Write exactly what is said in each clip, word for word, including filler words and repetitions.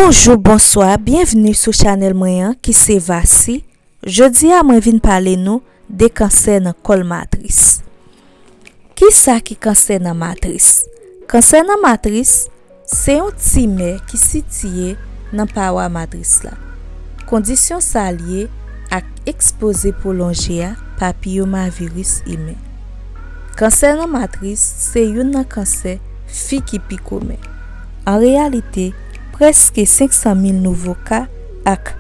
Bonjou, bonswa, byenvni sou chanèl mwen an ki se Vasi. Jodi a mwen vin pale nou de kansè nan kòl matris. Kisa ki kansè nan matris? Kansè nan matris se yon timè ki sitiye nan pawa matris la. Kondisyon sa lye ak ekspoze pwolonje a papiyomaviris imen. Kansè nan matris se youn nan kansè fi ki pi komen. An reyalite, prèske senk san mil nouvo ka ak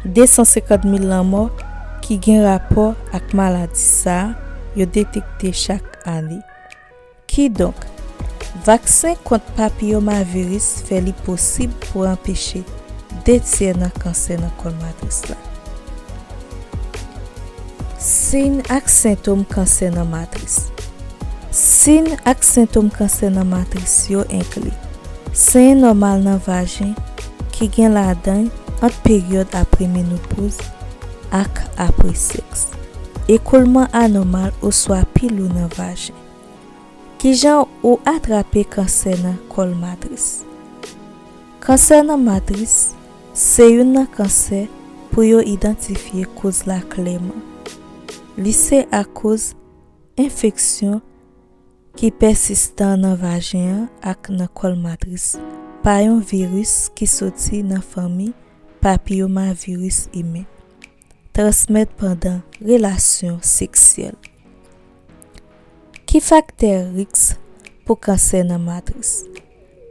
de san senkant mil lanmò ki gen rapò ak maladi sa a yo detekte chak ane. Kidonk, vaksen kont papiyomaviris fè li posib pou anpeche de tyè nan kansè nan kòl matris la. Siy ak sentòm kansè nan matris. Siy ak sentòm kansè nan matris yo enkli senyen nòmal nan vajen ki gen ladan l ant peryòd apre menopoz ak apre sèks, ekoulman anòmal oswa pi lou nan vajen. Kijan ou atrape kansè nan kòl matris? Kansè nan matris se youn nan kansè pou yo idantifye koz la klèman. Li se akoz enfeksyon ki pèsistan nan vajen an ak nan kòl matris pa yon viris ki soti nan fanmi papiyomaviris imen, transmèt pandan relasyon seksyèl. Ki faktè riks pou kansè nan matris?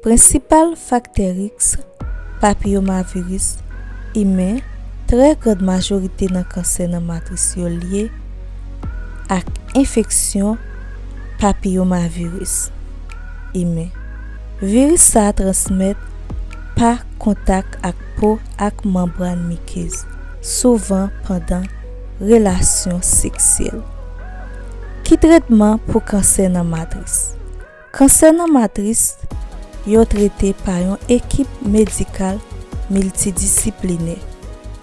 Prensipal faktè riks papiyomaviris imen, trè grand majorite nan kansè nan matris yo lye ak enfeksyon papiyomaviris imen. Viris sa a transmèt pa kontak ak po ak manbràn mikez, souvan pandan relasyon seksyèl. Ki tretman pou kansè nan matris? Kansè nan matris yo trete pa yon ekip medikal miltidisiplinè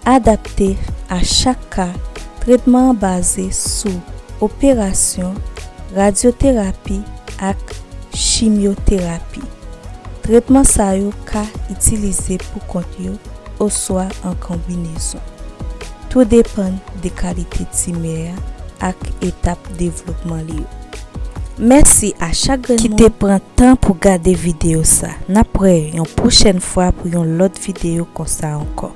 adapte a chak ka. Tretman an baze sou operasyon, radyoterapi ak chimyoterapi. Tretman sa yo ka itilize pou kont yo oswa an konbinezon, tou depann de kalite timè a ak etap devlopman li yo. Mèsi a chak grenn moun ki te pran tan pou gade videyo sa. N ap wè yon pwochèn fwa pou yon lòt videyo konsa ankò.